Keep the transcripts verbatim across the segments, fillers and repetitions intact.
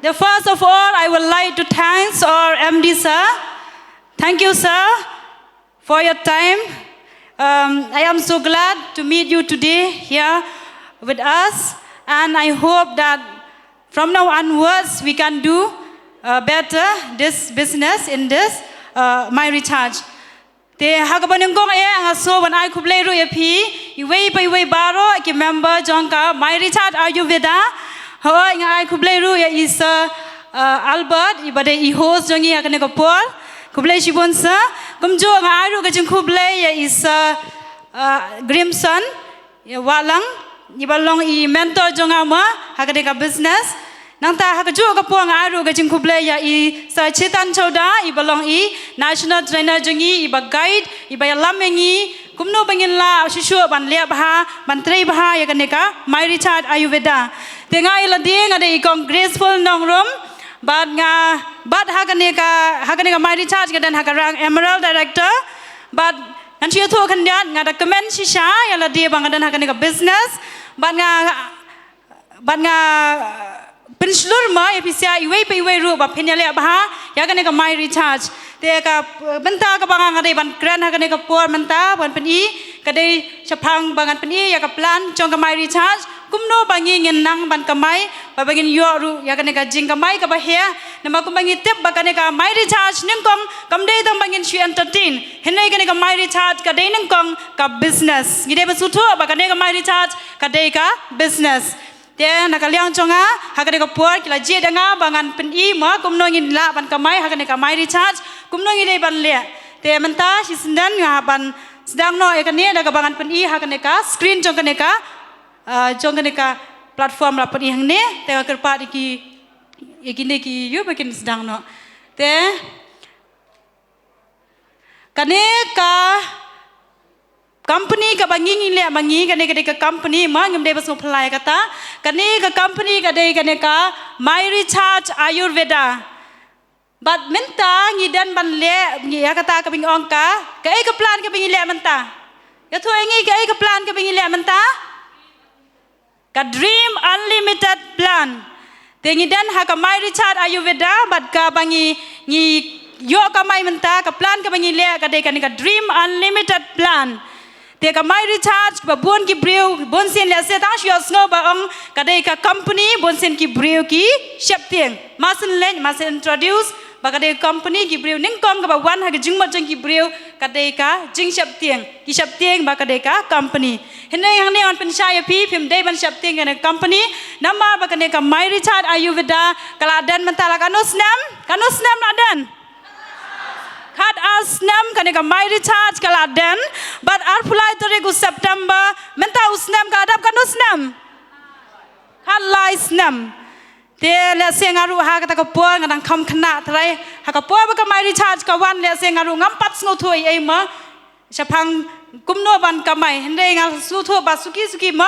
The first of all, I would like to thanks our M D sir. Thank you, sir, for your time. Um, I am so glad to meet you today here with us, and I hope that from now onwards we can do uh, better this business in this uh, My Recharge. Te ha kaba nyngkong eh nga sngewbha ban ai khublei ruh ïa phi iwei pa iwei baroh ki member jong ka My Recharge Ayurveda. Hooid, nga ai khublei ruh ïa i Sir uh, Albert, i ba dei i host jong ngi ha kane ka por. Khublei shibun sir. Kumjuh nga ai ruh ka jingkhublei ïa i Sir uh, Grimson, ïa Wahlang, i ba long i mentor jong nga ma ha kane ka business. Nangta ha kajuh ka por nga ai ruh ka jingkhublei ïa i Sir Chetan Chowda, i ba long i national trainer jong ngi, i ba guide, i ba ïalam ïa ngi kumno ba ngin lah shuh shuh ban leh bha, ban trei bha ïa kane ka My Recharge Ayurveda. Te nga ïa lade nga dei i Kong Graceful Nongrum, bad nga, bad ha kane ka, ha kane ka My Recharge nga don ha ka rank Emerald Director, bad ngan shu ïathuh khyndiat, nga da kmen shisha ïa lade ba nga don ha kane ka business, bad nga, bad nga pynshlur ma ïa phi sha iwei pa iwei ruh ba phin ïaleh bha ïa kane ka My Recharge. Te ka bynta kaba nga dei ban kren ha kane ka por mynta ban pyni ka dei shaphang ba ngan pyni ïa ka plan jong ka My Recharge, kumno ba ngi ngin nang ban kamai, ba ba ngin ïoh ruh ïa kane ka jingkamai kaba heh. Namar kumba ngi tip ba kane ka My Recharge nyngkong kam dei tang ba ngin shu entertain, hynrei kane ka My Recharge ka dei nyngkong ka business. Ngi dei ban sngewthuh ba kane ka My Recharge ka dei ka business. Te na ka liang jong nga ha kane ka por ki la jied ïa nga ba ngan pyni ma kumno ngin lah ban kamai ha kane ka My Recharge, kumno ngi dei ban leh. Te mynta shisyndon nga ban sdang noh ïa kane da kaba ngan pyni ha kane ka screen jong kane ka, uh, jong kane ka platform la pyni hangne. Te nga kyrpad ïa ki, ïa kine ki ïa ba kin sdang noh. Te kane ka company kaba ngi ngi leh ma ngi, kane ka dei ka company ma ngim dei ba sngewphylla ïa kata. Kane ka company ka dei kane ka My Recharge Ayurveda. Bad mynta ngi don ban leh ïa kata kaba ngi ong ka, kaei ka plan kaba ngi leh mynta? Ïathuh ïa ngi kaei ka plan kaba ngi leh mynta? Ka Dream Unlimited Plan. Te ngi don ha ka My Recharge Ayurveda bad kaba ngi, ngi ïoh kamai mynta, ka plan kaba ngi leh ka dei kane ka Dream Unlimited Plan. Te ka My Recharge ba bun ki briew, bun sien lehse tang shu ïohsngew ba ong ka dei ka company, bun sien ki briew ki sheptieng. Mar sien leh, mar sien introduce ba ka dei company, ki briew nyngkong kaba wan ha ka jingmut jong ki briew ka dei ka jingsheptieng, ki sheptieng ba ka dei ka company. Hynrei hangne ngan pynshai ïa phi, phim dei ban sheptieng ïa kane ka company. Namar ba kane ka My Recharge Ayurveda ka la don mynta la katno snem? Katno snem la don? Khat ar snem kane ka My Recharge ka la don. Bad arphew lai tarik u September mynta u snem ka la dap katno snem? Khat lai snem. Te lehse nga ruh ha kata ka por nga dang kham khynnah trai. Ha ka por ba ka My Recharge ka wan lehse nga ruh ngam pat sngewthuh ei ei ma shaphang kumno ban kamai. Hynrei nga sngewthuh ba suki suki ma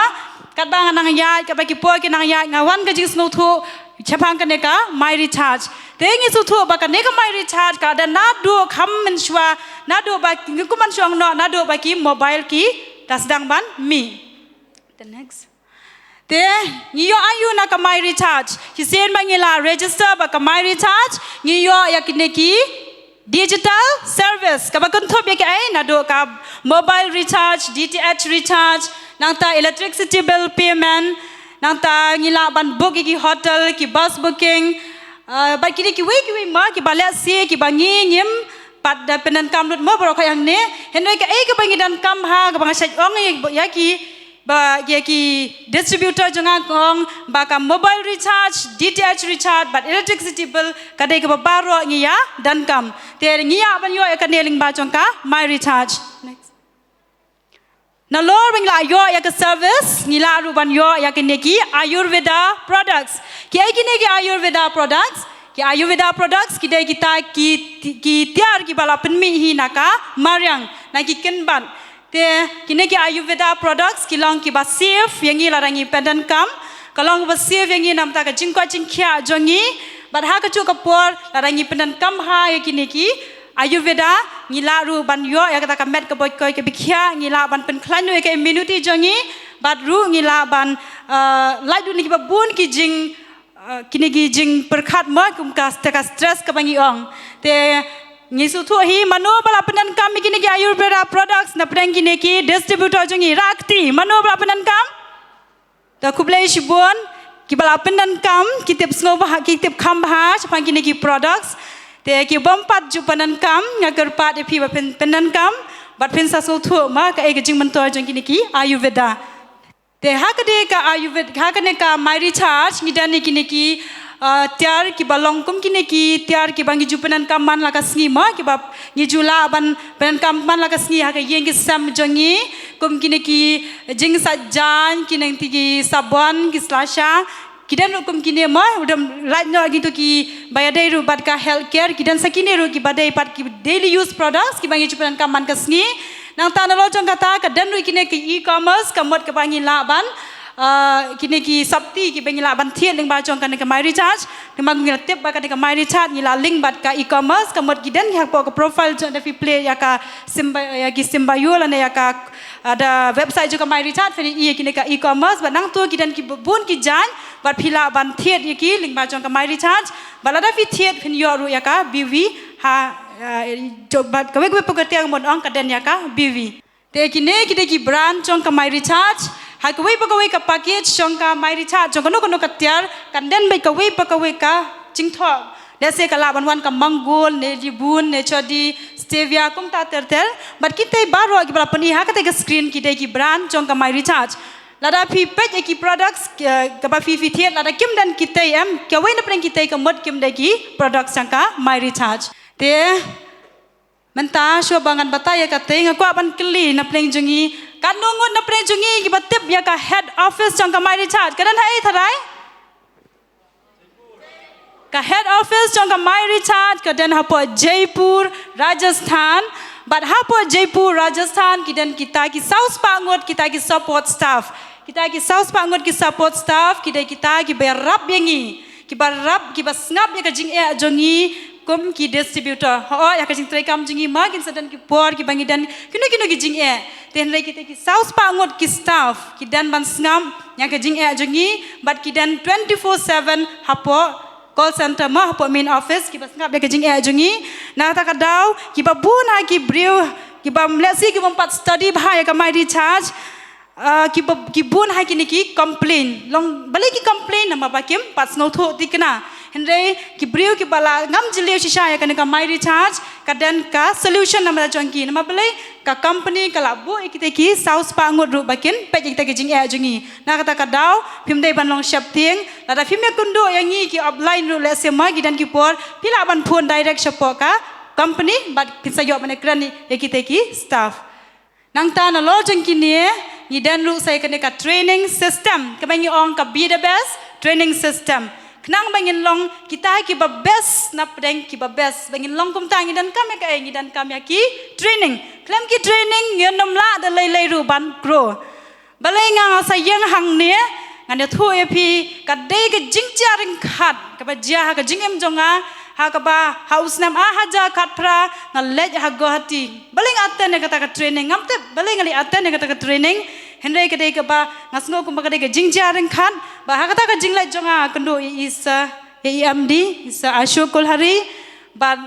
katba nga nang ïaid, katba ki por ki nang ïaid, nga wan ka jingsngewthuh shaphang kane ka My Recharge. Te ngi sngewthuh ba kane ka My Recharge ka don naduh kham mynshuwa, naduh ba ngi kum mynshuwa noh, naduh ba ki mobile ki da sdang ban mih. The next. Te ngi ïoh aïu na ka My Recharge? Shisien ba ngi la register bad ka My Recharge ngi ïoh ïa kine ki digital service kaba kynthup ïa kiei, naduh ka mobile recharge, D T H recharge, nangta electricity bill payment, nangta ngi lah ban book ïa ki hotel, ki bus booking, uh, bad kine kiwei kiwei ma kiba lehse kiba ngi ngim pat da pyndonkam lut ma baroh khoit hangne. Hynrei kaei kaba ngi donkam ha kaba nga shait ong ïa ki ba ïa ki distributor jong nga, kong, ba ka mobile recharge, D T H recharge bad electricity bill ka dei kaba baroh ngi ïa donkam. Te ngi ïa ban ïoh ïa kane lyngba jong ka My Recharge. Next. Nalor ba ngi la ïoh ïa ka service, ngi lah ruh ban ïoh ïa kine ki Ayurveda products. Kiei kine ki Ayurveda products? Ki Ayurveda products ki dei kita ki, ki tiar kiba la pynmih hi na ka mariang, na ki kynbat. Te kine ki Ayurveda products ki long kiba safe ïa ngi lada ngi pyndonkam. Ka long kaba safe ïa ngi namar ka jingkoit jingkhiah jong ngi. Bad ha kajuh ka por lada ngi pyndonkam bha ïa kine ki Ayurveda, ngi lah ruh ban ïoh ïa kata ka met ka boi koi kaba khiah, ngi lah ban pynkhlaiñ ruh ïa ka immunity jong ngi. Bad ruh ngi lah ban, uh, lait ruh na kiba bun ki jing, uh, kine ki jingpyrkhat mo, kum ka, ka stress kaba ngi ong. Te ngi sngewthuh hi, mano ba la pyndonkam ïa kine ki Ayurveda products napdeng kine ki distributor jong ngi, rah kti, mano ba la pyndonkam? Te khublei shibun, kiba la pyndonkam, ki tip sngewbha, ki tip kham bha shaphang kine ki products. Te ki bym pat ju pyndonkam, nga kyrpad ïa phi ba phin pyndonkam, bad phin sa sngewthuh mo kaei ka jingmyntoi jong kine ki Ayurveda. Te ha kane ka Ayurveda, ha kane ka My Recharge, ngi don ïa kine ki, uh, tiar kiba long kum kine ki tiar kiba ngi ju pyndonkam man la ka sngi mo, kiba ngi ju lah ban pyndonkam man la ka sngi ha ka ïing ki sem jong ngi, kum kine ki jingsait jaiñ, ki nangta ki sabon, ki slasha, ki don ruh kum kine mo, u dang lait noh kito kiba ïadei ruh bad ka healthcare, ki don sa kine ruh kiba dei pat ki daily use products, kiba ngi ju pyndonkam man ka sngi. Nangta nalor jong kata, ka don ruh kine ki e-commerce, ka mut kaba ngi lah ban, ah, kine ki sopti, kiba ngi lah ban thied lyngba jong kane ka My Recharge, namar ngi la tip ba kane ka My Recharge, ngi la link bad ka e-commerce, ka mut ki don hapoh ka profile jong, lada phi plie ïa ka sim ba, ïa ki sim ba ïoh lane ïa ka, ah, da website jong ka My Recharge, phin ïohi ïa kine ka e-commerce, bad nangta ki don ki bun ki jaiñ, bad phi lah ban thied ïa ki lyngba jong ka My Recharge, bad lada phi thied phin ïoh ruh ïa ka B V ha, ah, jong, bad kawei kawei pat ka tiar mut ong ka don ïa ka B V. Te kine ki dei ki brand jong ka My Recharge, ha kawei pa kawei ka package jong ka My Recharge, jong kano kano ka tiar, kan don beit kawei pa kawei ka jingthoh. Let's say ka lah ban wan ka mangrul, ne libun, ne chodi, stevia, kumta ter ter. Bad kitei baroh kiba la pyni ha katei ka screen ki dei ki brand jong ka My Recharge. Lada phi peit ïa ki products, eh, kaba phi, phi thied, lada kim don kitei em, kawei napdeng kitei ka mut kim dei ki products jong ka My Recharge. Te mynta shuwa ba ngan batai ïa katei, nga kwah ban kylli napdeng jong ngi, katno ngut napdeng jong ngi kiba tip ïa ka head office jong ka My Recharge? Ka don haei tharai? Ka head office jong ka My Recharge ka don hapoh Jaipur, Rajasthan. Bad hapoh Jaipur, Rajasthan, ki don kita ki saw spah ngut kita ki support staff. Kita ki saw spah ngut ki support staff, ki dei kita kiba ïarap ïa ngi, kiba ïarap, kiba sngap ïa ka jingeh jong ngi kum ki distributor. Hooid, ha ka jingtrei kam jong ngi ma, kin sa don ki por kiba ngi don kino kino ki jingeh. Te hynrei kita ki saw spah ngut ki staff ki don ban sngap ïa ka jingeh jong ngi, bad ki don twenty-four seven hapoh call center ma, hapoh main office, kiba sngap ïa ka jingeh jong ngi. Na kata ka daw, kiba bun ha ki briew, kiba, let's say, ki bym pat study bha ïa ka My Recharge, ah, kiba, ki bun ha kine ki complain. Long balei ki complain, namar ba kim pat sngewthuh thikna. Hynrei ki briew kiba la ngam jylliew shisha ïa kane ka My Recharge, ka don ka solution namar jong ki. Namar balei? Ka company ka la buh ïa kita ki saw spah ngut ruh ba kin peit ïa kita ki jingeh jong ngi. Na kata ka daw, phim dei ban long sheptieng, lada phim ïakynduh ïa ngi ki offline ruh, let's say ma, ki don ki por, phi lah ban phone direct shapoh ka company, bad kin sa ïoh ban ïakren ïa kita ki staff. Nangta nalor jong kine, ngi don ruh sa ïa kane ka training system, kaba ngi ong ka Be the Best training system. Khnang ba ngin long kita kiba best napdeng kiba best. Ba ngin long kumta, ngi donkam ïa kaei? Ngi donkam ïa ki training. Khlem ki training, ngin ym lah da lei lei ruh ban grow. Balei nga, nga sa ïeng hangne, ngan ïathuh ïa phi, ka dei ka jingjia ryngkat kaba jia ha ka jingim jong nga, ha kaba ha u snem ar hajar khatphra nga leit ha Guwahati. Balei nga attend ïa kata ka training? Ngam tip balei nga leit attend ïa kata ka training. Hynrei ka dei kaba nga sngew kumba ka dei ka jingjia ryngkat, ba ha kata ka jingleit jong nga, nga kynduh ïa i sir, ïa i M D, i Sir Ashok Kulhari, bad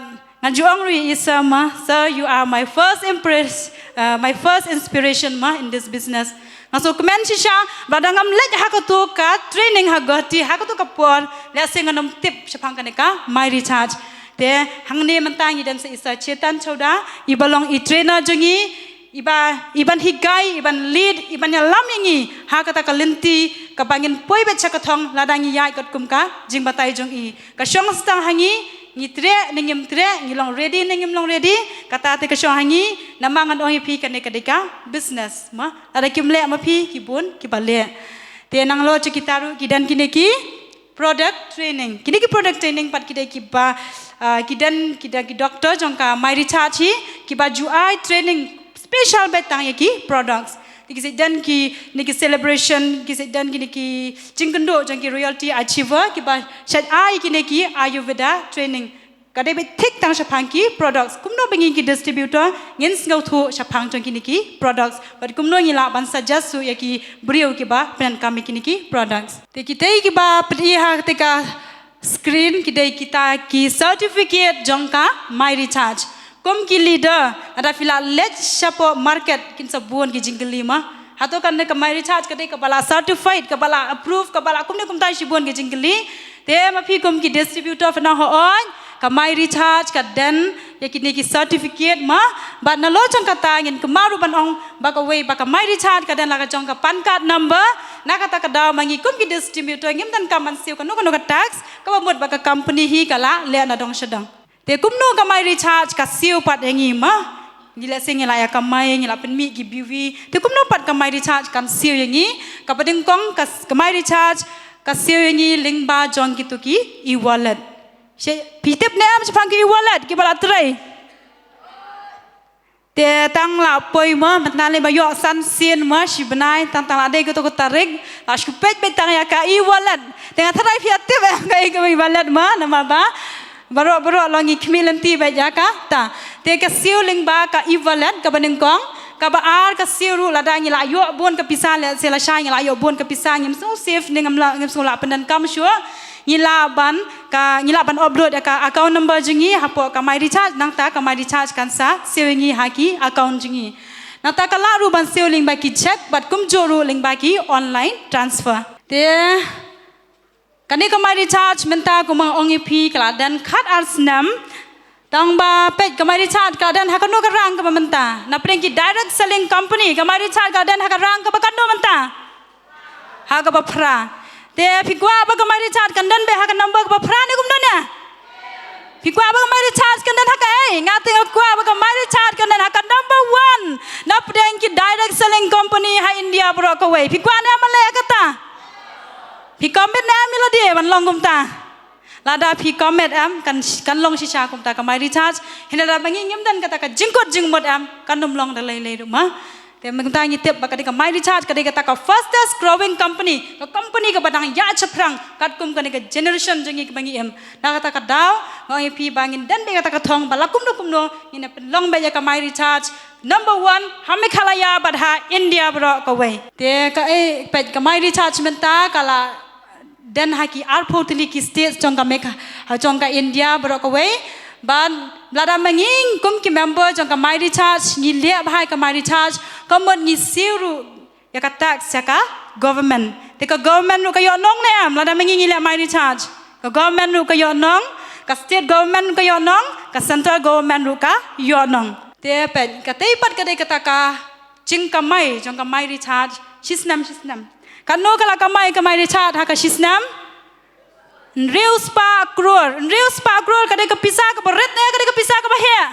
ngan ju ong ruh ïa i sir ma, sir, you are my first impress, uh, my first inspiration ma in this business. Nga sngewkmen shisha, ba lada ngam leit ha kato ka training ha Guwahati ha kato ka por, lehse ngan ym tip shaphang kane ka My Recharge. Te hangne mynta ngi don sa i Sir Chetan Chowda, iba long i trainer jong ngi, iba, iban hikai, iban lead, iban ïalam ïa ngi ha kata ka lynti kaba ngin poi beit sha ka thong lada ngi ïaid katkum ka jingbatai jong i. Ka shong sa tang ha ngi, ngi treh ne ngim treh, ngi long ready ne ngim long ready. Kata te ka shong ha ngi, namar ngan ong ïa phi, kane ka dei ka business ma. Lada kim leh ma phi, ki bun kiba leh. Te nalor jong kita ruh ki don kine ki product training. Kine ki product training pat ki dei kiba, ah, ki don, ki don ki doctor jong ka My Recharge hi, kiba ju ai training special beit tang ïa ki products. Te ki sa don kine ki celebration, ki sa don kine ki jingkynduh jong ki royalty achiever, kiba shait ai kine ki Ayurveda training. Ka dei beit thik tang shaphang ki products. Kumno ba ngi ki distributor ngin sngewthuh shaphang jong kine ki products. Bad kumno ngi lah ban suggest shuh ïa ki briew kiba pyndonkam ïa kine ki products. Te kitei kiba peit ha kata ka screen ki dei kita ki certificate jong ka My Recharge. Kum ki leader, lada phi la leit shapoh market kin sa bun ki jingkylli ma. Hato kane ka My Recharge ka dei kaba la certified, kaba la approve, kaba la kumne kumtai shibun ki jingkylli. Te ma phi kum ki distributor phi nang hooid, ka My Recharge ka don ïa kine ki certificate ma. Bad nalor jong kata ngin kynmaw ruh ban ong ba kawei ba ka My Recharge ka don la ka jong ka PAN card number. Na kata ka daw ma ngi kum ki distributor ngim donkam ban siew kano kano ka tax, kaba mut ba ka company hi ka la leh na dong sha dong. Te kumno ka My Recharge ka siew pat ïa ngi ma. Ngi lehse ngi la ïa kamai, ngi la pynmih ki B V. Te kumno pat ka My Recharge kan siew ïa ngi. Kaba nyngkong ka, ka My Recharge ka siew ïa ngi lyngba jong kito ki e-wallet. Phi tip ne em shaphang ki e-wallet kiba la trei? Te tang la poi ma, mynta lei ba ïoh san sien ma, shi bnai, tang tang la dei kato ka tarik, la shu peit beit tang ïa ka e-wallet. Te nga tharai phi ïa tip ïa ka e-wallet ma, namar ba baroh baroh long ngi khmih lynti beit ïa kata. Te ka siew lyngba ka e-wallet kaba nyngkong, kaba ar ka siew ruh lada ngi la ïoh bun ka pisa, lehse lashai ngi la ïoh bun ka pisa, ngim sngew safe ne ngim la, ngim sngew lah pyndonkam shuh. Ngi lah ban ka, ngi lah ban upload ïa ka account number jong ngi hapoh ka My Recharge, nangta ka My Recharge kan sa siew ïa ngi ha ki account jong ngi. Nangta ka lah ruh ban siew lyngba ki cheque bad kumjuh ruh lyngba ki online transfer. Te kane ka My Recharge mynta kumba nga ong ïa phi ka la don khatar snem. Tang ba peit ka My Recharge ka la don ha kano ka rank kaba mynta? Na pdeng ki direct selling company ka My Recharge ka la don ha ka rank kaba kano mynta? Ha kaba phra. Te phi kwah ba ka My Recharge kan don beit ha ka number kaba phra ne kumno ne? Phi kwah ba ka My Recharge kan don ha kaei? Nga te nga kwah ba ka My Recharge kan don ha ka number one na pdeng ki direct selling company ha India baroh kawei. Phi kwah ne em ban leh ïa kata? Phi commit ne em ïa lade ban long kumta? Lada phi commit em, kan, kan long shisha kumta ka My Recharge. Hynrei lada ma ngi ngim don kata ka jingkut jingmut em, kan ym long da lei lei ruh ma. Te mynta ngi tip ba ka dei ka My Recharge ka dei kata ka fastest growing company, ka company kaba dang ïaid shaphrang katkum kane ka generation jong ngi kaba ngi im. Na kata ka daw nga ong ïa phi ba ngin don beit kata ka thong ba la kumno kumno ngin ïa pynlong beit ïa ka My Recharge number one ha Meghalaya bad ha India baroh kawei. Te kaei, peit ka My Recharge mynta ka la don ha ki arphew tylli ki state jong ka Megha-, ha jong ka India baroh kawei. Bad lada ma ngi kum ki member jong ka My Recharge ngi leh bha ïa ka My Recharge, ka mut ngi siew ruh ïa ka tax ïa ka government. Te ka government ruh ka ïoh nong ne em lada ma ngi ngi leh My Recharge? Ka government ruh ka ïoh nong, ka state government ruh ka ïoh nong, ka central government ruh ka ïoh nong. Te peit, katei pat ka dei kata ka jingkamai jong ka My Recharge shisnem shisnem. Katno ka la kamai ka My Recharge ha ka shisnem? Hynriew spah klur. Hynriew spah klur ka dei ka pisa kaba rit ne ka dei ka pisa kaba heh?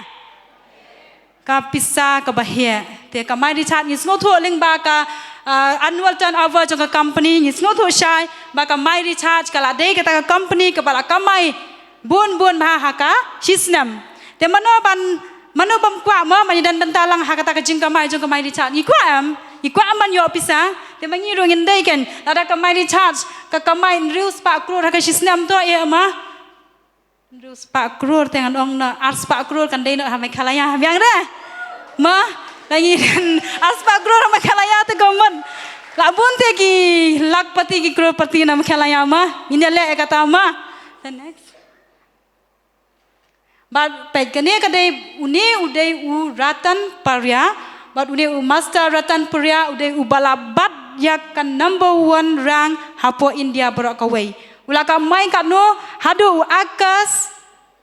Ka pisa kaba heh. Te ka My Recharge ngi sngewthuh lyngba ka, ah, annual turnover jong ka company, ngi sngewthuh shai ba ka My Recharge ka la dei kata ka company kaba la kamai bun bun bha ha ka shisnem. Te mano ban, mano bym kwah mo ban ïadon bynta lang ha kata ka jingkamai jong ka My Recharge? Ngi kwah em? Ngi kwah em ban ïoh pisa? Te ma ngi ruh ngin dei kein, lada ka My Recharge ka kamai hynriew spah klur ha ka shisnem to, eh ma? Hynriew spah klur, te ngan ong na ar spah klur kan dei na ha Meghalaya. Biang re? Ma, la ngi ar spah klur ha Meghalaya te ka mut la bun te ki lakhpati ki crorepati na Meghalaya ma. Ngin ïa leh kata ma. The next. Bad peit kane ka dei une u dei u Ratan Paria, bad une u Master Ratan Paria u dei uba la bat ïa ka number one rank hapoh India baroh kawei. U la kamai katno haduh u August,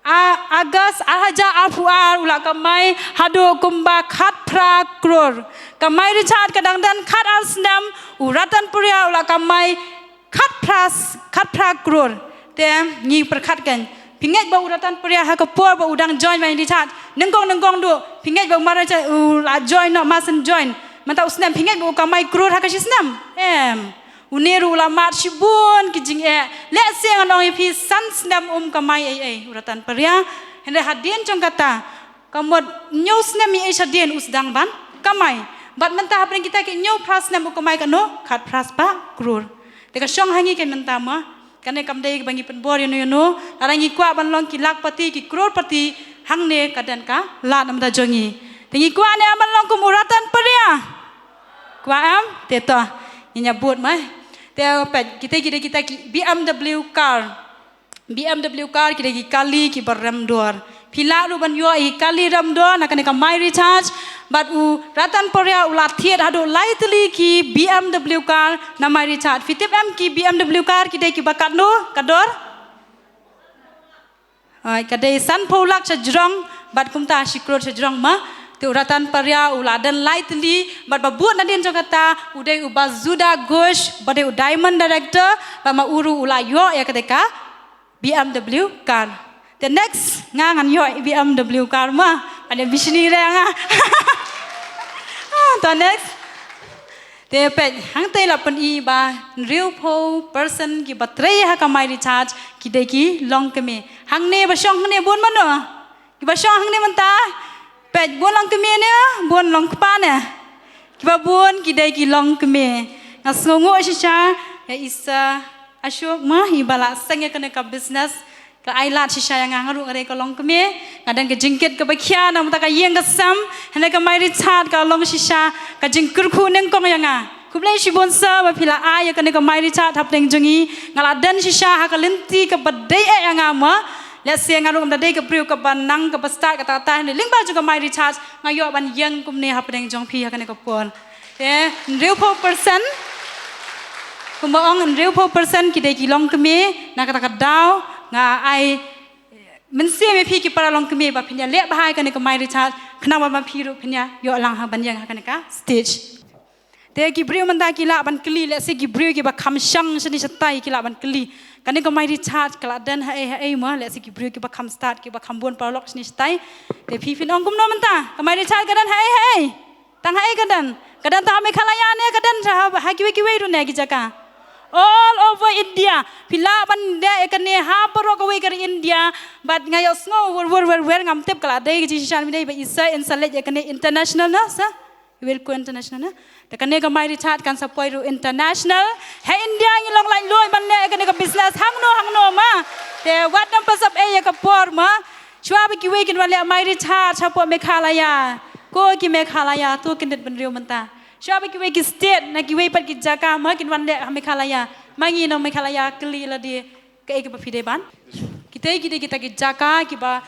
a, August ar hajar arphew ar u la kamai haduh kumba khatphra klur. Ka My Recharge ka dang don khatar snem, u Ratan Paria u la kamai khatphra, khatphra klur. Te ngi pyrkhat kein. Phi ngeit ba u Ratan Paria ha ka por ba u dang join My Recharge, nyngkong nyngkong duh, phi ngeit ba u Maharaj u la join noh, ma shen join mynta u snem, phi ngeit ba u kamai klur ha ka shisnem? Em. Une ruh u la mad shibun ki jingeh. Lehse ngan ong ïa phi san snem um kamai ei ei u Ratan Paria. Hynrei hadien jong kata, ka mut hynñiew snem ïa shadien u sdang ban kamai. Bad mynta hapdeng kita ki hynñiewphra snem u kamai katno? Khatphra spah klur. Te ka shong ha ngi kein mynta mo. Kane kam dei ba ngi pynbor ïano ïano. Lada ngi kwah ban long ki lakhpati, ki crorepati, hangne ka don ka lad namar jong ngi. Te ngi kwah ne em ban long kum u Ratan Paria? Kwah em? Te to, ngin ïa bud mai. Te peit, kita ki dei kita ki B M W car. B M W car ki dei ki kali kiba rem dor. Phi lah ruh ban ïoh ïa ki kali rem dor na kane ka My Recharge. Bad u Ratan Paria u la thied haduh lai tylli ki B M W car na My Recharge. Phi tip em ki B M W car ki dei kiba katno ka dor? Ai, ka dei sanphew lak shajrong, bad kumta shi crore shajrong ma. Te u Ratan Paria u la don lai tylli, bad ba bud nadien jong kata, u dei u Bazuda Ghosh, ba dei u Diamond Director, bad ma u ruh u la ïoh ïa ka dei ka B M W car. Te next, nga ngan ïoh B M W car ma, ada bishni re nga. Ah, te next. Te peit, hangtei la pyni ba hynriewphew percent kiba trei ha ka My Recharge ki dei ki longkmie. Hangne ba shong hangne bun mano? Kiba shong hangne mynta? Peit, bun longkmie ne, bun longkpa ne? Kiba bun ki dei ki longkmie. Nga sngewnguh shisha ïa i Sir Ashok ma, iba la seng ïa kane ka business. Ka ai lad shisha ïa nga, nga ruh nga dei ka longkmie, nga don ka jingkit kaba khia namar ka ïing ka sem, hynrei ka My Recharge ka long shisha ka jingkyrkhu nyngkong ïa nga. Khublei shibun Sir ba phi la ai ïa kane ka My Recharge hapdeng jong ngi, nga la don shisha ha ka lynti kaba dei eh ïa nga ma. Let's say nga ruh ngam da dei ka briew kaba nang kaba stad kata kata, hynrei lyngba jong ka My Recharge nga ïoh ban ïeng kumne hapdeng jong phi ha kane ka por. Te hynriewphew percent, kumba ong hynriewphew percent ki dei ki longkmie, na kata ka daw nga ai mynsiem ïa phi ki para longkmie ba phin ïa leh bha ïa kane ka My Recharge, khnang ba ma phi ruh phin ïa ïoh lang ha ban ïeng ha kane ka stage. Te ki briew mynta ki lah ban kylli, let's say ki briew kiba kham shang shane shatai ki lah ban kylli, kane ka My Recharge ka la don haei haei ma, let's say ki briew kiba kham stad, kiba kham bun paralok shane shatai. Te phi phin ong kumno mynta, ka My Recharge ka don haei haei? Tang haei ka don? Ka don tang ha Meghalaya ne ka don ha, ha kiwei kiwei ruh ne ki jaka? All over India. Phi lah ban leh ïa kane ha baroh kawei ka ri India. Bad nga ïohsngew wer wer wer wer, ngam tip ka la dei ka jingshisha ne ym dei, bad i Sir in sa leit ïa kane international na Sir? Wilco International na? Te kane ka My Recharge kan sa poi ruh international. Ha India ngi long laitluid ban leh ïa kane ka business hangno hangno ma. Te wat nym pynsep ei ïa ka por ma. Shuwa ba kiwei kin wan leh My Recharge hapoh Meghalaya. Ko ki Meghalaya, to kyndit bynriew mynta. Shuwa ba kiwei ki state, na kiwei pat ki jaka ma kin wan leh ha Meghalaya. Ma ngi nong Meghalaya kylli lade kaei kaba phi dei ban. Kita ki dei kita ki jaka kiba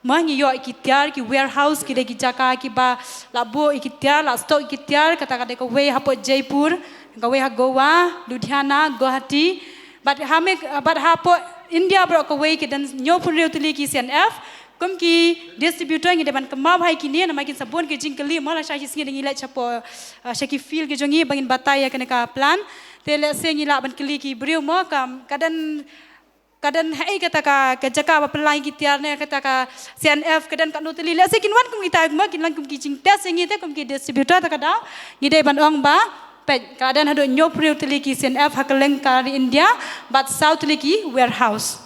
ma ngi ïoh ïa ki tiar, ki warehouse, ki dei ki jaka kiba la buh ïa ki tiar, la stock ïa ki tiar, kata ka dei kawei hapoh Jaipur, kawei ha Goa, Ludhiana, Guwahati. Bad ha Meg-, bad hapoh India baroh kawei ki don hynñiewphew hynriew tylli ki C N F. Kum ki distributor ngi dei ban kynmaw bha ïa kine namar kin sa bun ki jingkylli ma, lashai shi sngi da ngi leit shapoh, ah, sha ki field ki jong ngi ba ngin batai ïa kane ka plan. Te let's say ngi lah ban kylli ki briew ma, ka, ka don, ka don haei kata ka, ka jaka ba pynlait ïa ki tiar ne kata ka C N F, ka don katno tylli. Let's say kin wan kum kita ma, kin long kum ki jingtest ïa ngi te kum ki distributor, ta ka daw ngi dei ban ong ba peit, ka la don haduh hynñiewphew hynriew tylli ki C N F ha kylleng ka ri India, bad saw tylli ki warehouse.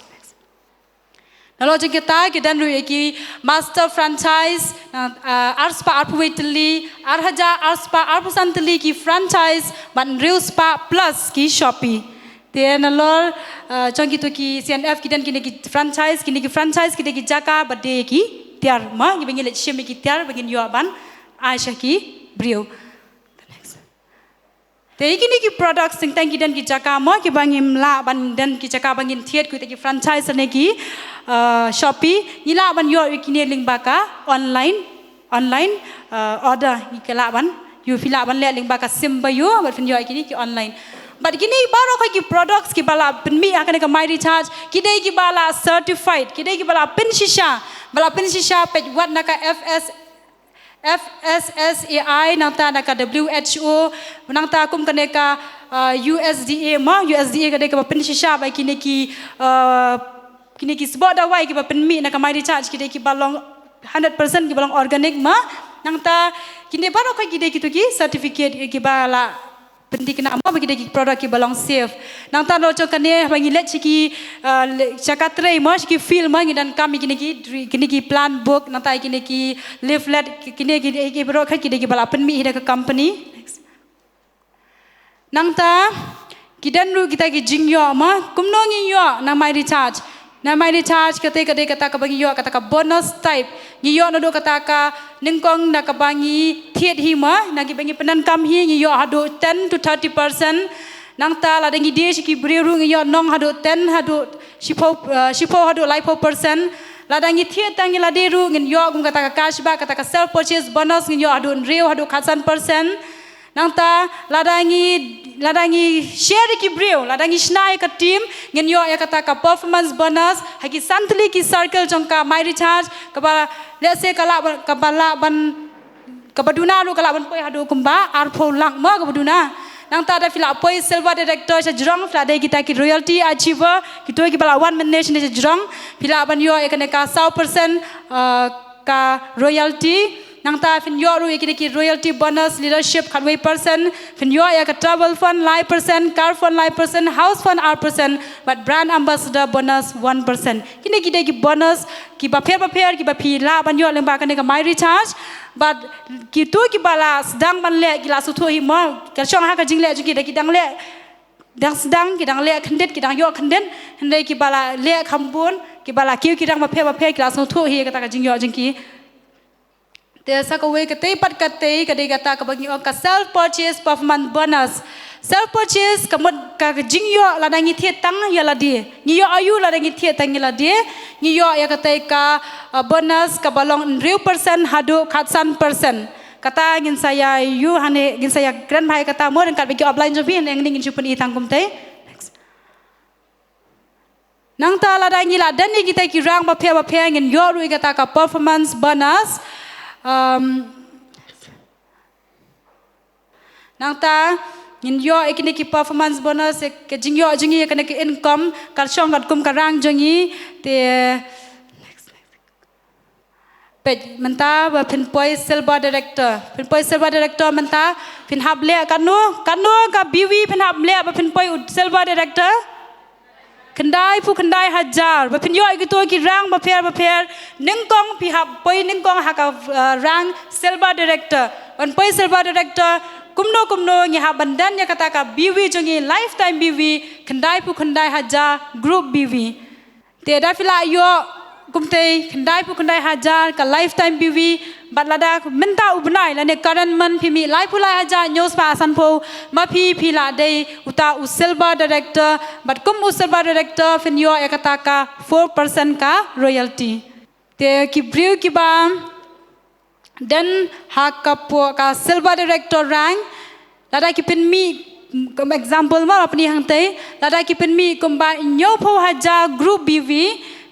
Nalor jong kita ki don ruh ïa ki master franchise, na, ah, arspah arphew wei tylli, ar hajar arspah arphew san tylli ki franchise, bad hynriew spah plus ki Shopee. Te nalor, ah, jong kito ki C N F ki don kine ki franchise, kine ki franchise ki dei ki jaka ba die ïa ki tiar ma, kiba ngi leit shim ïa ki tiar ba ngin ïoh ban ai sha ki briew. The next. Te ïa kine ki products teng teng ki don ki jaka ma, kiba ngim lah ban don ki jaka ba ngin thied, kita ki franchise ne ki, uh, Shopee, ngi lah ban ïoh ïa kine lyngba ka online, online, uh, order, ngi ki lah ban, ïoh, phi lah ban leh lyngba ka sim ba ïoh, bad phin ïoh ïa kine ki online. Bad kine baroh ki products kiba la pynmih ha kane ka My Recharge, ki dei kiba la certified, ki dei kiba la pynshisha, ba la pynshisha peit wat na ka F S F S S A I, nangta na ka W H O, nangta kum kane ka, uh, U S D A ma, U S D A ka dei kaba pynshisha ba kine ki, uh, kine ki sboh dawai kiba pynmih na ka My Recharge ki dei kiba long hundred percent kiba long organic ma, nangta kine baroh ka ki dei kito ki certificate kiba la pynthikna ma ba ki dei ki product kiba long safe. Nangta nalor jong kane haba ngi leit sha ki, uh, le-, sha ka trei ma, sha ki field ma, ngi donkam ïa kine ki dri-, kine ki plan book, nangta ïa kine ki leaflet, ki-, kine ki, ki, ki baroh ka ki dei kiba la pynmih hi da ka company. Next. Nangta Ki don ruh kita ki jingïoh mo, kumno ngi ïoh na My Recharge. Na My Recharge kata ka dei kata kaba ngi ïoh kata ka bonus type. Ngi ïoh naduh kata ka nyngkong na kaba ngi thied hi mo, na kiba ngi pyndonkam hi ngi ïoh haduh ten to thirty percent. Nangta lada ngi die sha ki briew ruh ngi ïoh nong haduh ten haduh shiphew, eh, shiphew haduh laiphew percent. Lada ngi thied tang ïa lade ruh ngin ïoh kum kata ka cashback, kata ka self purchase bonus ngin ïoh haduh hynriew haduh khatsan percent. Nangta lada ngi, lada ngi share ïa ki briew, lada ngi shna ïa ka team, ngin ïoh ïa kata ka performance bonus ha ki san tylli ki circle jong ka My Recharge, kaba lehse ka lah ban, kaba lah ban, kaba duna ruh ka lah ban poi haduh kumba arphew lak mo kaba duna. Nangta lada phi lah poi silver director sha jrong, phi lah dei kita ki royalty achiever, kito kiba lah wan mynne shane sha jrong, phi lah ban ïoh ïa kane ka saw percent, uh, ka royalty. Nangta phin ïoh ruh ïa kine ki royalty bonus, leadership khatwei percent, phin ïoh ïa ka travel fund lai percent, car fund lai percent, house fund ar percent, bad brand ambassador bonus one percent. Kine ki dei ki bonus kiba pher bapher kiba phi lah ban ïoh lyngba kane ka My Recharge. Bad kito kiba la sdang ban leh ki la sngewthuh hi mo, ka shong ha ka jingleh jong ki, da ki dang leh dang sdang, ki dang leh khyndiat, ki dang ïoh khyndiat, hynrei kiba la leh kham bun, kiba la kiew ki rank bapher bapher ki la sngewthuh hi kata ka jingïoh jong ki. Te sa kawei katei pat katei ka dei kata kaba ngi ong ka self purchase performance bonus. Self purchase ka mut ka jingïoh lada ngi thied tang ïa lade. Ngi ïoh aïu lada ngi thied tang ïa lade? Ngi ïoh ïa katei ka, uh, bonus kaba long hynriew percent haduh khatsan percent. Kata ngin sa ïa ïoh hangne, ngin sa ïakren bha ïa kata mo ryngkat bad ki upline jong phi, hangne ngin shu pyni tang kumtei. Next. Nangta lada ngi la don ïa kita ki rank bapher bapher ngin ïoh ruh ïa kata ka performance bonus. Um, nangta ngin ïoh ïa kine ki performance bonus, ïa ka jingïoh jong ngi ïa kane ka income ka shong katkum ka rank jong ngi. Te Peit mynta ba phin poi silver director. Phin poi silver director mynta, phin hap leh katno, katno ka B V phin hap leh ba phin poi u silver director? Khyndai phew khyndai hajar. Ba phin ïoh ïa kito ki rank bapher bapher, nyngkong phi hap poi nyngkong ha ka, uh, rank silver director. Ban poi silver director, kumno kumno ngi hap ban don ïa kata ka B V jong ngi, lifetime B V, khyndai phew khyndai hajar group B V. Te da phi la ïoh kumtei khyndai phew khyndai hajar ka lifetime B V, bad lada mynta u bnai lane current month phi mih lai phew lai hajar hynñiew spah sanphew, ma phi phi la dei uta u silver director, bad kum u silver director phin ïoh ïa kata ka four percent ka royalty. Te ki briew kiba don ha ka po-, ka silver director rank, lada ki pynmih, kum example mo la pyni hangtei, lada ki pynmih kumba hynñiew phew hajar group B V,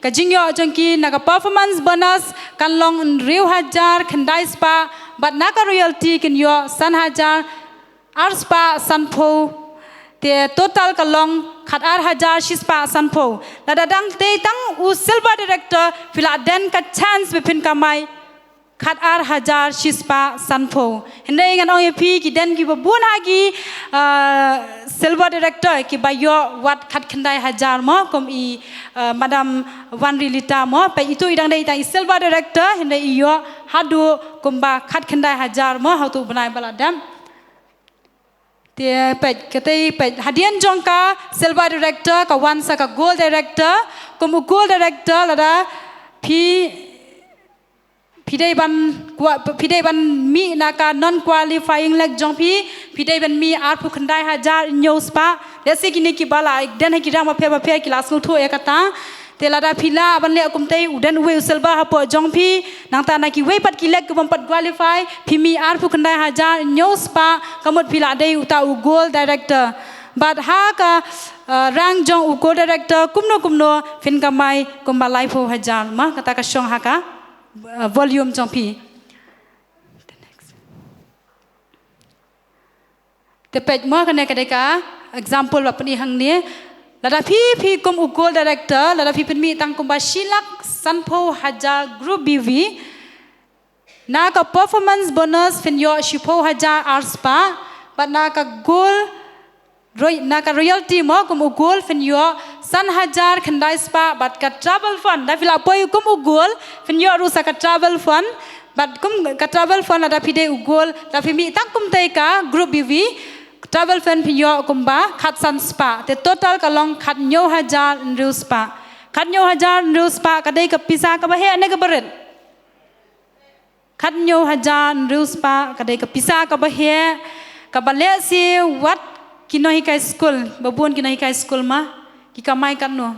ka jingïoh jong ki na ka performance bonus kan long hynriew hajar khyndai spah, bad na ka royalty kin ïoh san hajar ar spah sanphew. Te total ka long khat ar hajar shi spah sanphew. Lada dang tei tang u silver director, phi la don ka chance ba phin kamai khat ar hajar shi spah sanphew. Hynrei ngan ong ïa phi ki don kiba bun ha ki, ah, silver director kiba ïoh wat khat khyndai hajar mo, kum i, ah, Madam Wanrilita mo. Peit itu i dang dei tang i silver director, hynrei i ïoh haduh kumba khat khyndai hajar mo ha utu u bnai ba la dep. Te peit, katei peit, hadien jong ka silver director ka wan sa ka gold director. Kum u gold director lada phi, phi dei ban kwa-, phi dei ban mih na ka non qualifying leg jong phi, phi dei ban mih ar phew khyndai hajar hynñiew spah. Lehse kine kiba la don ha ki rank bapher bapher ki la sngewthuh ïa kata. Te lada phi lah ban leh kumtei, u don uwei u silver hapoh jong phi, nangta na kiwei pat ki leg ki bym pat qualify, phi mih ar phew khyndai hajar hynñiew spah, ka mut phi la dei uta u gold director. Bad ha ka, uh, rank jong u gold director, kumno kumno phin kamai kumba lai phew hajar, ma kata ka shong ha ka, uh, volume jong phi. Te peit mo, kane ka dei ka example ba pyni hangne. Lada phi, phi kum u gold director, lada phi pynmih tang kumba shi lak sanphew hajar group B V, na ka performance bonus phin ïoh shiphew hajar ar spah, bad na ka gold roy-, na ka royalty mo, kum u gold phin ïoh san hajar khyndai spah, bad ka travel fund, da phi la poi kum u gold phin ïoh ruh sa ka travel fund. Bad kum ka travel fund lada phi dei u gold, lada phi mih tang kumtei ka group B V, travel fund phi ïoh kumba khatsan spah. Te total ka long khathynñiew hajar hynriew spah. Khathynñiew hajar hynriew spah ka dei ka pisa kaba heh ne kaba rit? Khathynñiew hajar hynriew spah ka dei ka pisa kaba heh, kaba leh shi wat ki nonghikai skul, ba bun ki nonghikai skul ma ki kamai katno?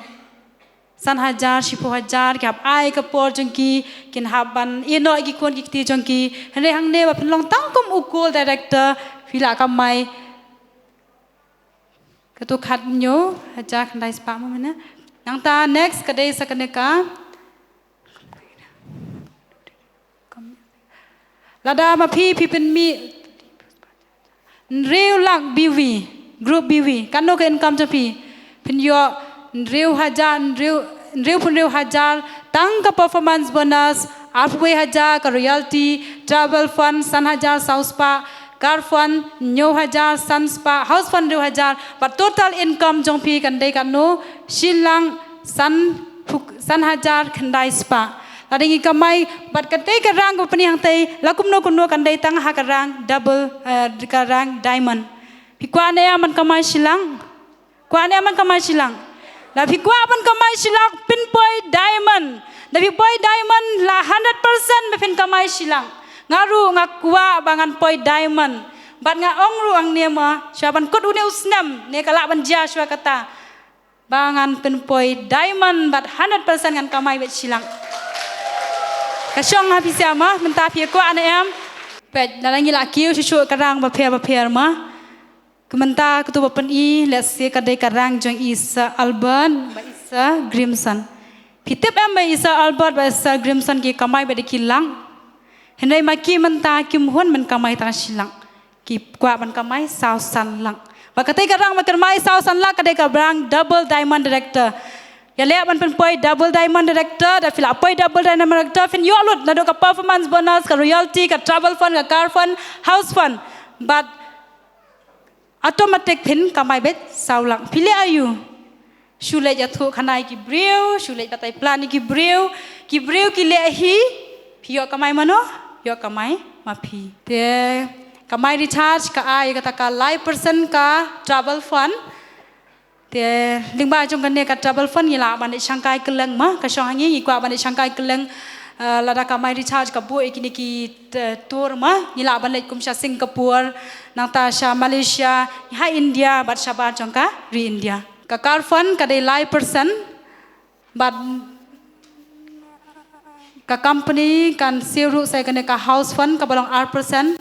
San hajar, shiphew hajar, ki hap ai ka por jong ki, kin hap ban ïehnoh ïa ki khun ki kti jong ki. Hynrei hangne ba phin long tang kum u co-director, phi la kamai kato khathynñiew hajar khyndai spah mo mynne. Nangta next ka dei sa kane ka. Lada ma phi phi pynmih hynriew lak B V, group B V, katno ka income jong phi? Phin ïoh hynriew hajar, hynriew, hynriewphew hynriew hajar tang ka performance bonus, arphew wei hajar ka royalty, travel fund san hajar saw spah, car fund hynñiew hajar san spah, house fund hynriew hajar, bad total income jong phi kan dei katno? Shi lak san phew, san hajar khyndai spah. Lada ngi kamai bad ka dei ka rank ba pynïaid hangtei, la kumno kumno kan dei tang ha ka rank double, eh, ka rank diamond. Phi kwah ne em ban kamai shi lak? Kwah ne em ban kamai shi lak? Lada phi kwah ban kamai shi lak, pynpoi diamond. Lada phi poi diamond la hundred percent ba phin kamai shi lak. Nga ruh nga kwah ba ngan poi diamond. Bad nga ong ruh hangne ma, shuwa ban kut une u snem, ne ka lah ban jia shuwa kata, ba ngan pynpoi diamond bad hundred percent ngan kamai beit shi lak. Ka shong ha phi sha ma, mynta phi kwah ne em? Peit, lada ngi la kiew shuh shuh ka rank bapher bapher ma. Ka mynta kato ba pyni, let's say ka dei ka rank jong i Sir Albert bad i Sir Grimson. Phi tip em ba i Sir Albert bad i Sir Grimson ki kamai beit da ki lak? Hynrei ma ki mynta kim hun ban kamai tang shi lak. Ki kwah ban kamai saw san lak. Bad katei ka rank ba kamai saw san lak ka dei ka rank double diamond director. Ïaleh ban pynpoi double diamond director, da phi la poi double diamond director, phin ïoh lut naduh ka performance bonus, ka royalty, ka travel fund, ka car fund, house fund. Bad automatic phin kamai beit saw lak. Phi leh aïu? Shu leit ïathuh khana ïa ki briew, shu leit batai plan ïa ki briew, ki briew ki leh hi, phi ïoh kamai mano? Ïoh kamai ma phi. Te ka My Recharge ka ai kata ka lai percent ka travel fund. Te lyngba jong kane ka travel fund ngi lah ban leit shangkai kylleng ma, ka shong ha ngi, ngi kwah ban leit shangkai kylleng, eh, lada ka My Recharge ka buh ïa kine ki, eh, tour ma, ngi lah ban leit kum sha Singapore, nangta sha Malaysia, ha India bad shabar jong ka ri India. Ka car fund ka dei lai percent, bad ka company kan siew ruh sa ïa kane ka house fund kaba long ar percent.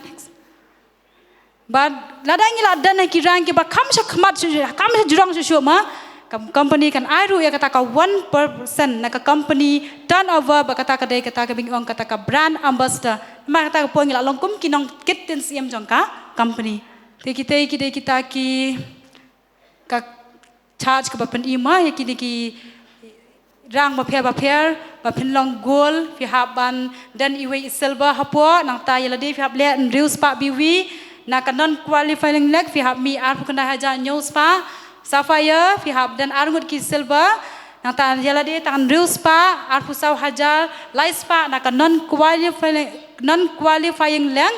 Bad lada ngi la don ha ki rank kiba kham shakhmat shuh shuh, kham shajrong shuh shuh ma, ka company kan ai ruh ïa kata ka one percent na ka company turnover, bad kata ka dei kata kaba ngi ong kata ka brand ambassador. Namar kata ka por ngi la long kum ki nongkit ktien syiem jong ka company. Te kitei ki dei kita ki ka charge kaba pyni ma ïa kine ki rank bapher bapher. Ba phin long gold phi hap ban don iwei i silver hapoh, nangta ïa lade phi hap leh hynriew spah B V. Na ka non qualifying leg phi hap mih arphew khyndai hajar hynñiew spah. Sapphire phi hap don ar ngut ki silver, nangta ïa lade tang hynriew spah, arphew saw hajar lai spah na ka non qualifying, non qualifying leg.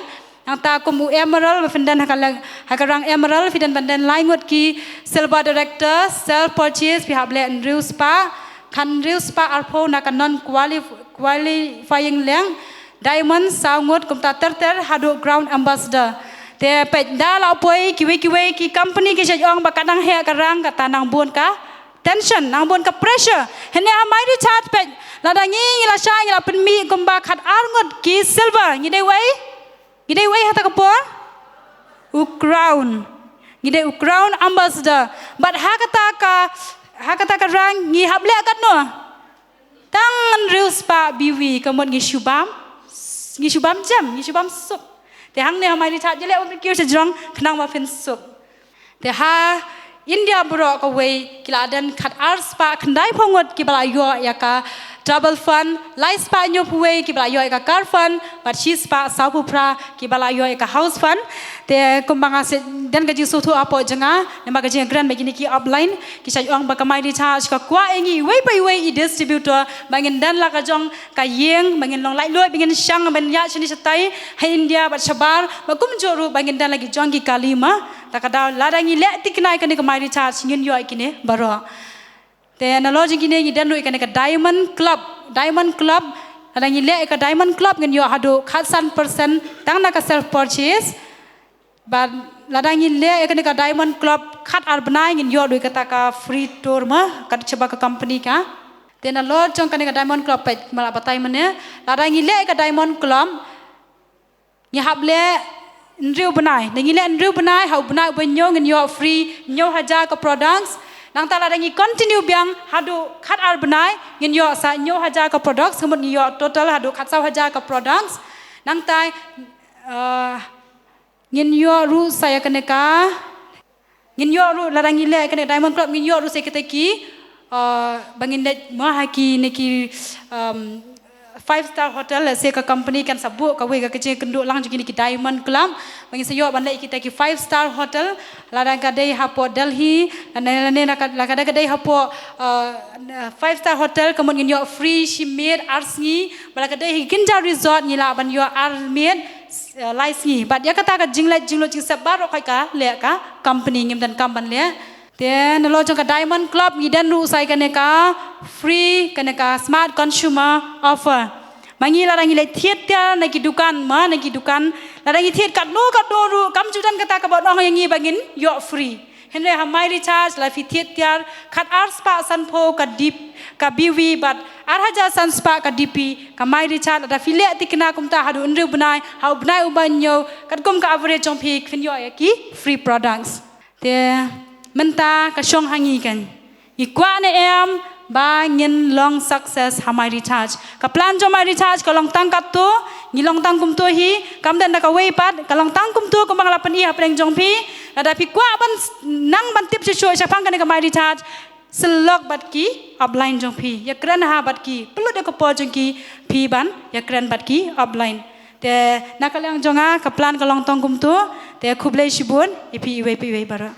Nangta kum u emerald ba phin don ha ka leng, ha ka rank emerald phi don ban don lai ngut ki silver director, self purchase phi hap leh hynriew spah, khathynriew spah arphew na ka non qualif-, qualifying leg, diamond saw ngut, kumta ter ter haduh crown ambassador. Te peit, da la poi kiwei kiwei ki company ki shait ong ba ka nang heh ka rank, kata nang bun ka tension, nang bun ka pressure. Hynne ha My Recharge peit, lada ngi ngi la shah ngi la pynmih kumba khatar ngut ki silver, ngi dei wei? Ngi dei wei ha kata ka por? U crown. Ngi dei u crown ambassador. Bad ha kata ka, ha kata ka rank ngi hap leh katno? Tang hynriew spah B V, ka mut ngi shu bam, ngi shu bam jem, ngi shu bam suk. Te hangne ha My Recharge jylliew ban kiew shajrong khnang ba phin suk. Te ha India baroh kawei ki la don khatar spah khyndaiphew ngut kiba la ïoh ïa ka travel fund, lai spah hynñiewphew wei kiba la ïoh ïa ka car fund, bad shi spah sawphew phra kiba la ïoh ïa ka house fund. Te kumba nga sdang ka jingsngewthuh hapoh jong nga, namar ka jingkren bad kine ki upline, ki shait ong ba ka My Recharge ka kwah ïa ngi iwei pa iwei i distributor, ba ngin don la ka jong ka ïing, ba ngin long laitluid, ba ngin shang, ba ngin ïaid shane shatai, ha India, bad shabar, bad kumjuh ruh, ba ngin don la ki jong ki kali ma, ta ka daw, lada ngi leh thikna ïa kane ka My Recharge, ngin ïoh ïa kine baroh. Te nalor jong kine ngi don ruh ïa kane ka Diamond Club. Diamond Club, lada ngi leh ïa ka Diamond Club ngin ïoh haduh khatsan percent tang na ka self purchase. Bad lada ngi leh ïa kane ka Diamond Club khatar bnai ngin ïoh ruh ïa kata ka free tour ma, kat shaba ka company ka. Te nalor jong kane ka Diamond Club peit ma la batai mynne. Lada ngi leh ïa ka Diamond Club ngi hap leh hynriew bnai. Lada ngi leh hynriew bnai, ha u bnai uba hynñiew ngin ïoh free hynñiew hajar ka products. Nangta lada ngi continue biang haduh khatar bnai, ngin ïoh sa hynñiew hajar ka products, ka mut ngi ïoh total haduh khatsaw hajar ka products. Nangta, eh, ngin ïoh ruh sa ïa kane ka Ngin ïoh ruh, lada ngi leh kane Diamond Club, ngin ïoh ruh sa kita ki, uh, ba ngin leit ma ha kine ki, um, five star hotel, lehse ka company kan sa buh kawei ka jingïakynduh lang jong kine ki Diamond Club, ba ngin sa ïoh ban leit kita ki five star hotel, lada ka dei hapoh Delhi, lada, lada, lada ka dei hapoh, uh, five star hotel, ka mut ngin ïoh free shi miet ar sngi, bad lada ka dei ha Ginja Resort ngi lah ban ïoh ar miet, eh, lai sngi. Bad ïa kata ka jingleh jinglut jingsep baroh ka leh ka company, ngim donkam ban leh. Te nalor jong ka Diamond Club ngi don ruh sa ïa kane ka free, kane ka smart consumer offer. Ma ngi lada ngi leit thied tiar na ki dukan, ma na ki dukan, lada ngi thied katno katno ruh, kam ju don kata kaba ong ïa ngi ba ngin ïoh free. Hynrei ha My Recharge lada phi thied tiar khatar spah sanphew ka dip, ka B V bad ar hajar san spah ka D P, ka My Recharge lada phi leh thikna kumta haduh hynriew bnai, ha u bnai uba hynñiew, katkum ka average jong phi, phin ïoh ïa ki free products. Te mynta ka shong ha ngi kan. Ngi kwah ne em ba ngin long success ha My Recharge. Ka plan jong My Recharge ka long tang katto, ngi long tang kumto hi, kam don da kawei pat, ka long tang kumto kumba nga la pyni hapdeng jong phi. Lada phi kwah ban s-, nang ban tip shuh shuh shaphang kane ka My Recharge, sylloh bad ki upline jong phi. Ïakren ha bad ki, pynlut ïa ka por jong ki, phi ban ïakren bad ki upline. Te na ka liang jong nga ka plan ka long tang kumto, te khublei shibun ïa phi iwei pa iwei baroh.